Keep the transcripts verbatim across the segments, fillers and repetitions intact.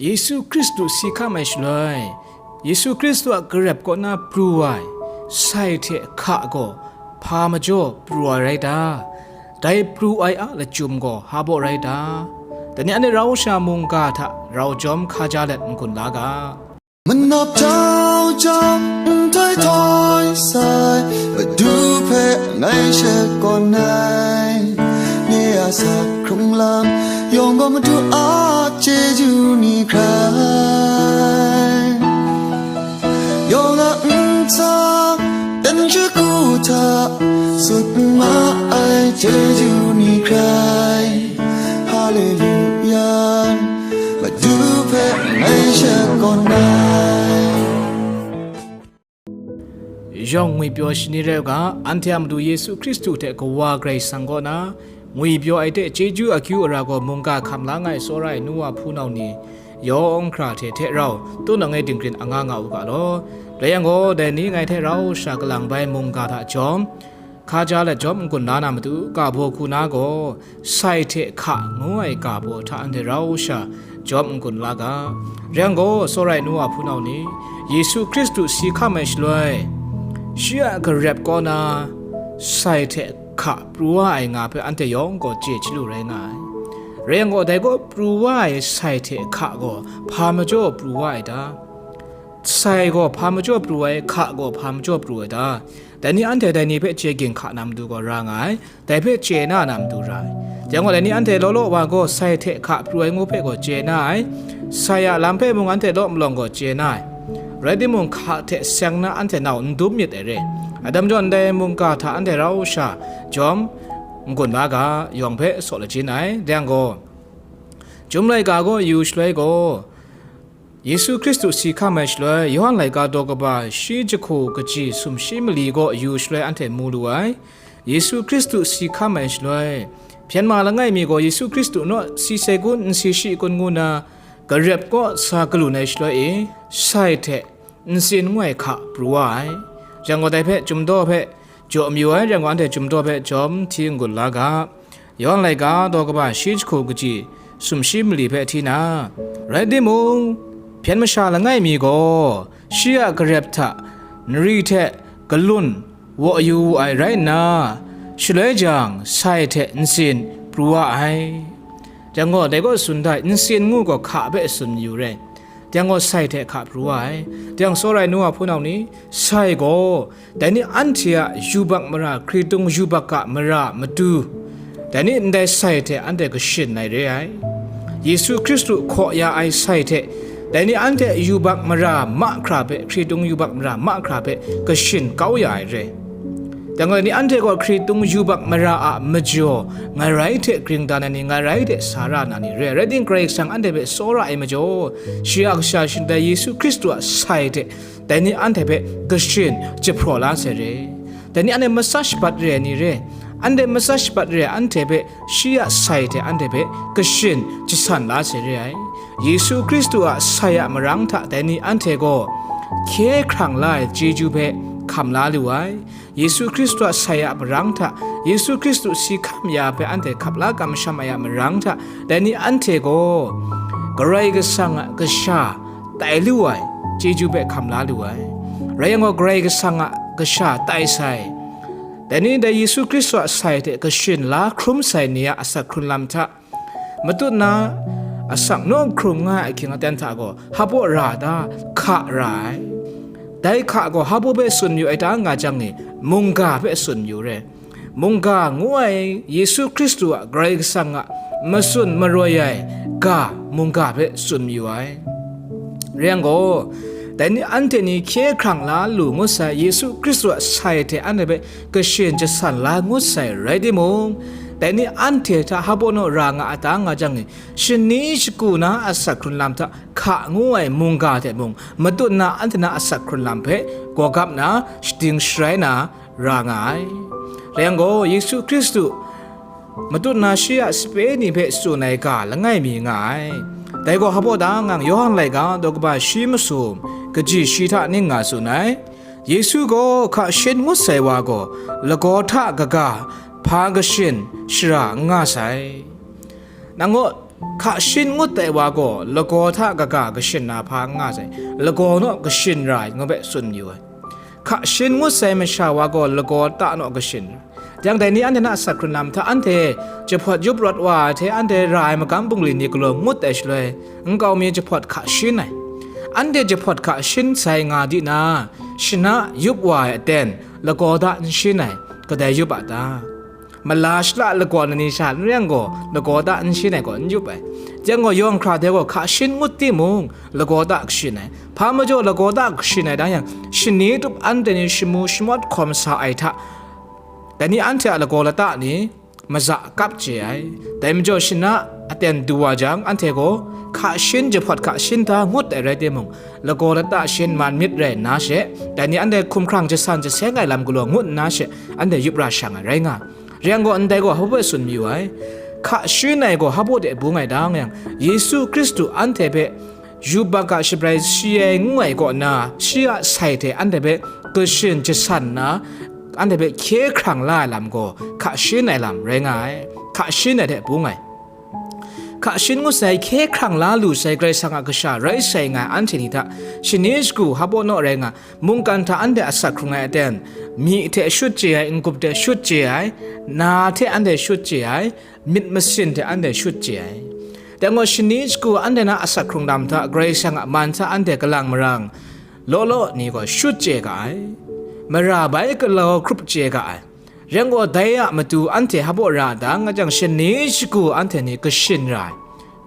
Yesu Hkristu si hkam ai shaloi, Yesu Hkristu a garep kaw na pru ai sai hte hka gaw hpa majaw pru ai rai ta? Dai pru ai a lachyum gaw hpa baw rai ta? Dai ni anhte rau sha mungga hta rau jawm hkaja let n-gun la ga. Manawp jau jau, nhtoi htoi sai, Madu hpe ngai shakawn ai. Nye a asak hkrung lam yawng gaw Madu a chyeju ni hkrai. Yawng a nhtang, dan shagu hta, sut ma ai chyeju ni hkrai. Haleluya, Madu hpe ngai shakawn ai. Yawng ngwipyaw shani rai u ga, anhte a Madu Yesu Hkristu hte Kawa Karai Kasang kaw na ngwipyaw ai hte chyeju akyu ara gaw mungga hkam la nga ai tsawra ai nu wa hpunau ni yawng hkra hte hte rau, tunang e dinggrin anga nga u ga law. Rai yang gaw, dai ni ngai hte rau sha kalang bai mungga hta jawm, hkaja let jawm n-gun la na matu, ga baw hku na gaw, sai hte hka ngu ai ga baw hta anhte rau sha jawm n-gun la ga. Rai yang gaw, tsawra ai nu wa hpunau ni, Yesu Hkristu si hkam ai shaloi, shi a garep kaw na sai hte hka pru wa ai nga hpe anhte yawng gaw chye chyalu rai nga ai. Rai yang gaw, dai gaw pru wa ai sai hte hka gaw hpa majaw pru wa ai ta? Sai gaw hpa majaw pru ai, hka gaw hpa majaw pru ai ta? Dai ni anhte dai ni hpe chye ginhka na matu gaw ra nga ai, dai hpe chye na na matu ra ai. Yang gaw, dai ni anhte law law wa gaw sai hte hka pru ai ngu hpe gaw chye na ai, sai a lam hpe mung anhte law malawng gaw chye na ai. Rai timung, hka hte seng na anhte nau n dum myit ai re. Atam jaw ndai mungga hta anhte rau sha jawm n-gun la ga, yawng hpe saw lajin ai. Dai yang gaw, Chyum laika gaw yu shaloi gaw, Yesu Hkristu si hkam ai shaloi, Yawhan laika daw kaba shi jahku kaji sumshi mali gaw yu shaloi anhte mu lu ai. Yesu Hkristu si hkam ai shaloi, hpyen ma langai mi gaw Yesu Hkristu naw si sai kun, n si shi kun ngu na, garep kaw sa galun ai shaloi e, sai hte ntsin ngu ai hka pru wa ai. Yang gaw, dai hpe Chyum daw hpe jaw mayu ai, yang gaw, anhte Chyum daw hpe jawm hti n-gun la ga. Yawhan laika daw kaba shi jahku kaji sumshi mali hpe hti na, rai timung, hpyen masha langai mi gaw shi a garep hta nri hte galun waw yu wu ai rai nna, shaloi jang sai hte ntsin pru wa ai. Yang gaw, dai gaw tsun da ai, ntsin ngu gaw hka hpe tsun mayu re. Yang gaw, sai hte hka pru wa ai. Yang tsawra ai nu wa hpunau ni, sai gaw, dai ni anhte a yubak mara, hkritung yubak a mara matu, dai ni ndai sai hte anhte kashin ai re ai. Yesu Hkristu hkaw ya ai sai hte, dai ni anhte yubak mara mahkra hpe, hkritung yubak mara mahkra hpe kashin kau ya ai re. Dai gaw, dai ni anhte gaw hkritung yubak mara a majaw, ngarai hte gring dan ai ni, ngarai hte sa ra na ni re ai. Rai timung, Karai Kasang anhte hpe tsawra ai majaw, shi a kasha shingtai Yesu Hkristu a sai hte, dai ni anhte hpe kashin jahpraw la sai re. Dai ni anhte matsa shabat re ai ni re. Anhte matsa shabat re ai anhte hpe shi a sai hte anhte hpe kashin jasan la sai re ai. Yesu Hkristu a sai a marang hta dai ni anhte gaw hkye hkrang la ai chyeju hpe hkam la lu ai. Yesu Hkristu a sai a marang hta, Yesu Hkristu si hkam ya hpe anhte hkap la kamsham ai a marang hta, dai ni anhte gaw Karai Kasang a kasha tai lu ai chyeju hpe hkam la lu ai. Rai yang gaw, Karai Kasang a kasha tai sai, dai ni dai Yesu Hkristu a sai hte kashin la hkrum sai ni a asak hkrun lam hta, matut na asak naw hkrung nga ai ahkying aten hta gaw, hpa baw ra ta? Hka ra ai. Dai hka gaw hpa baw hpe tsun mayu ai ta nga jang ni, mungga hpe tsun mayu re. Mungga ngu ai Yesu Hkristu a Karai Kasang a matsun maroi ai ga mungga hpe tsun mayu ai. Rai yang gaw, dai ni anhte ni hkye hkrang la lu ngut sai, Yesu Hkristu a sai hte anhte hpe kashin jasan la ngut sai rai timung, dai ni anhte hta hpa baw naw ra nga a ta nga jang ni, shani shagu na asak hkrun lam hta hka ngu ai mungga hte mung, matut na anhte na asak hkrun lam hpe gawgap na, shading sharai na ra nga ai. Rai yang gaw, Yesu Hkristu matut na shi a sape ni hpe tsun ai ga langai mi nga ai. Dai gaw hpa baw ta ngang, Yawhan laika daw kaba shi masum, kaji shi hta ning nga tsun ai. Yesu gaw hka shin ngut sai wa gaw, lagaw hta kaga hpa kashin shara n nga sai. Nang gaw Hka shin ngut ai wa gaw lagaw hta kaga kashin na hpa n nga sai, lagaw naw kashin ra ai ngu hpe tsun mayu ai. Hka shin ngut sai masha wa gaw lagaw ta naw kashin ra. Yang dai ni anhte na asak hkrun lam hta anhte jahpawt yup rawt wa ai hte anhte ra ai magam bungli ni galaw ngut ai shaloi, nkau mi jahpawt hka shin ai. Anhte jahpawt hka shin sai nga di na, shana yup wa ai aten lagaw da n shin ai, kadai yup a ta? Mala shada lagaw na ni sha n rai yang gaw, lagaw da n shin ai gaw n yup ai. Yang gaw, yawng hkra de gaw hka shin ngut timung, lagaw da kashin ai. Hpa majaw lagaw da kashin ai da yang, shani tup anhte ni shamu shamawt hkawm sa ai hta, dai ni anhte a lagaw lata ni maza kap chye ai. Dai majaw, shana aten du wa jang, anhte gaw hka shin jahpawt hka shin hta ngut ai rai timung, lagaw lata shin man myit rai nna she, dai ni anhte hkumhkrang jasan jaseng ai lam galaw ngut nna she, anhte yup ra shang ai rai nga. Rai yang gaw, ndai gaw hpa baw e tsun mayu ai? Hka shin ai gaw hpa baw de bung ai dang yang, Yesu Hkristu anhte hpe yubak a shabrai shi ai ngu ai kaw na, shi a sai hte anhte hpe kashin jasan nna, anhte hpe hkye hkrang la ai lam gaw hka shin ai lam rai nga ai, hka shin ai hte bung ai. Hka shin ngut sai, hkye hkrang la lu sai Karai Kasang a kasha rai sai nga ai anhte ni hta shani shagu hpa baw naw rai nga, mungkan hta anhte asak hkrung ai aten, myi hte shut chye ai, n-gup hte shut chye ai, na hte anhte shut chye ai, myit masin hte anhte shut chye ai. Dai gaw, shani shagu anhte na asak hkrung lam hta Karai Kasang a man hta anhte kalang marang law law ni gaw shut chye ga ai, mara bai galaw hkrup chye ga ai. Rai yang gaw, dai a matu anhte hpa baw ra dang, nga jang shani shagu anhte ni kashin ra ai,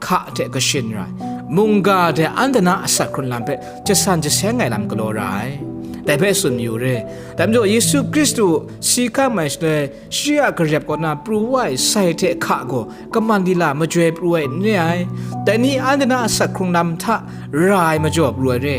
hka hte kashin ra ai, mungga hte anhte na asak hkrun lam hpe jasan jaseng ai lam galaw ra ai. Dai hpe tsun mayu re. Dai majaw, Yesu Hkristu si hkam ai shaloi, shi a garep kaw na pru wa ai sai hte hka gaw kaman lila majoi pru ai n re ai. Dai ni anhte na asak hkrung lam hta ra ai majaw pru ai re.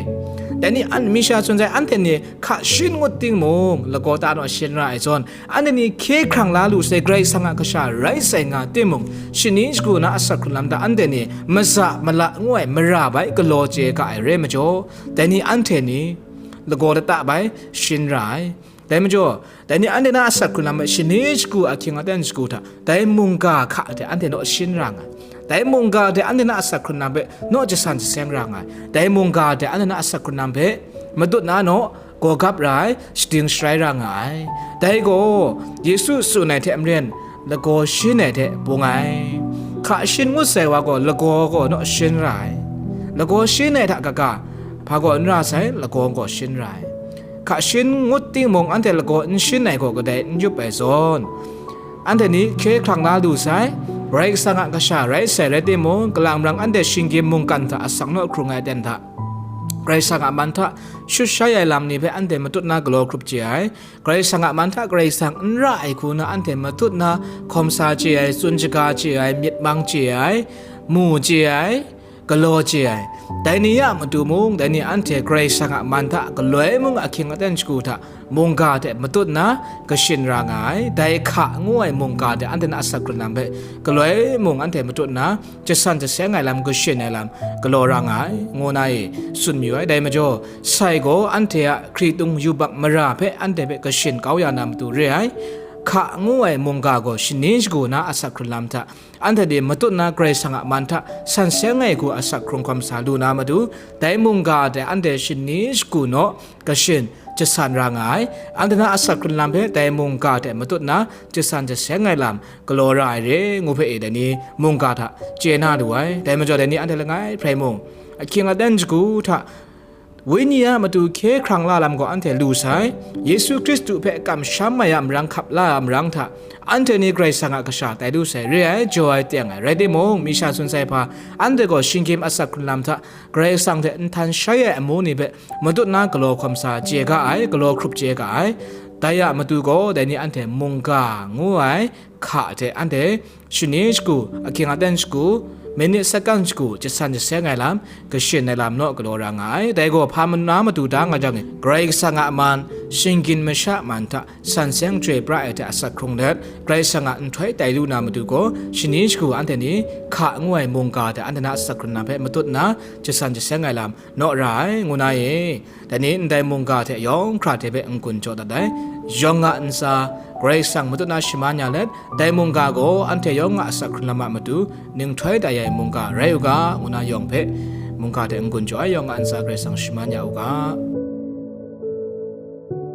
Dai ni an, mi sha tsun sai, anhte ni hka shin ngut timung, lagaw ta naw shin ra ai zawn, anhte ni hkye hkrang la lu sai Karai Kasang a kasha rai sai nga timung, shani shagu na asak hkrun lam hta anhte ni maza mala ngu ai mara bai galaw chye ga ai rai majaw, dai ni anhte ni lagaw lata bai shin ra ai. Dai majaw, dai ni anhte na asak hkrun lam hpe shani shagu ahkying aten shagu hta, dai mungga hka hte anhte naw shin ra nga ai. Dai mungga hte anhte na asak hkrun lam hpe naw jasan jaseng ra nga ai. Dai mungga hte anhte na asak hkrun lam hpe matut na naw gawgap ra ai, shading sharai ra nga ai. Dai gaw, Yesu tsun ai hte maren, lagaw shin ai hte bung ai. Hka shin ngut sai wa gaw lagaw gaw naw shin ra ai. Lagaw shin ai hta kaga, hpa gaw n ra sai, lagaw gaw shin ra ai. Hka shin ngut timung, anhte lagaw n shin ai gaw kadai n yup ai zawn, anhte ni hkye hkrang la lu sai, Karai Kasang a kasha rai sai rai timung, kalang marang anhte shinggyim mungkan hta asak naw hkrung ai aten hta, Karai Kasang a man hta shut shai ai lam ni hpe anhte matut na galaw hkrup chye ai. Karai Kasang a man hta Karai Kasang n ra ai hku na anhte matut na hkawm sa chye ai, tsun shaga chye ai, myit mang chye ai, mu chye ai, galaw chye ai. Dai ni a matu mung, dai ni anhte Karai Kasang a man hta galoi mung ahkying aten shagu hta mungga hte matut na kashin ra nga ai. Dai hka ngu ai mungga hte anhte na asak hkrun lam hpe galoi mung anhte matut na jasan jaseng ai lam, kashin ai lam galaw ra nga ai, ngu na e tsun mayu ai. Dai majaw, sai gaw anhte a hkritung yubak mara hpe anhte hpe kashin kau ya na matu re ai. Hka ngu ai mungga gaw shani shagu na asak hkrun lam hta, anhte ni matut na Karai Kasang a man hta san seng ai hku asak hkrung hkawm sa lu na matu, dai mungga hte anhte shani shagu naw kashin jasan ra nga ai. Anhte na asak hkrun lam hpe dai mungga hte matut na jasan jaseng ai lam galaw ra ai re, ngu hpe e dai ni mungga hta chye na lu ai. Dai majaw, dai ni anhte langai hprai mung, ahkying aten shagu hta, Wenyi a matu hkye hkrang la lam gaw anhte lu sai, Yesu Hkristu hpe kamsham ai a marang hkap la ai marang hta, anhte ni Karai Kasang a kasha tai lu sai, re ai, jaw ai, teng ai, rai timung, mi sha tsun sai hpa, anhte gaw shinggyim asak hkrun lam hta Karai Kasang hte nhtan shai ai amu ni hpe matut na galaw hkawm sa chye ga ai, galaw hkrup chye ga ai. Dai a matu gaw, dai ni anhte mungga ngu ai hka hte anhte shani shagu, ahkying aten shagu, minit sakan shagu jasan jaseng ai lam, kashin ai lam naw galaw ra nga ai. Dai gaw hpa na matu da nga jang e, Karai Kasang a man, shinggyim masha man hta san seng chyoi pra ai hte asak hkrung let, Karai Kasang a nhtoi tai lu na matu gaw, shani shagu anhte ni hka ngu ai mungga hte anhte na asak hkrun lam hpe matut nna jasan jaseng ai lam naw ra ai, ngu na e. Dai ni ndai mungga hte yawng hkra hte hpe n-gun jaw dat ai. Yawng a ntsa, Karai Kasang matut na shaman ya let, dai mungga gaw anhte yawng a asak hkrun lam a matu, ninghtoi tai ai mungga rai u ga, ngu na yawng hpe, mungga hte n-gun jaw ai yawng a ntsa Karai Kasang shaman ya u ga.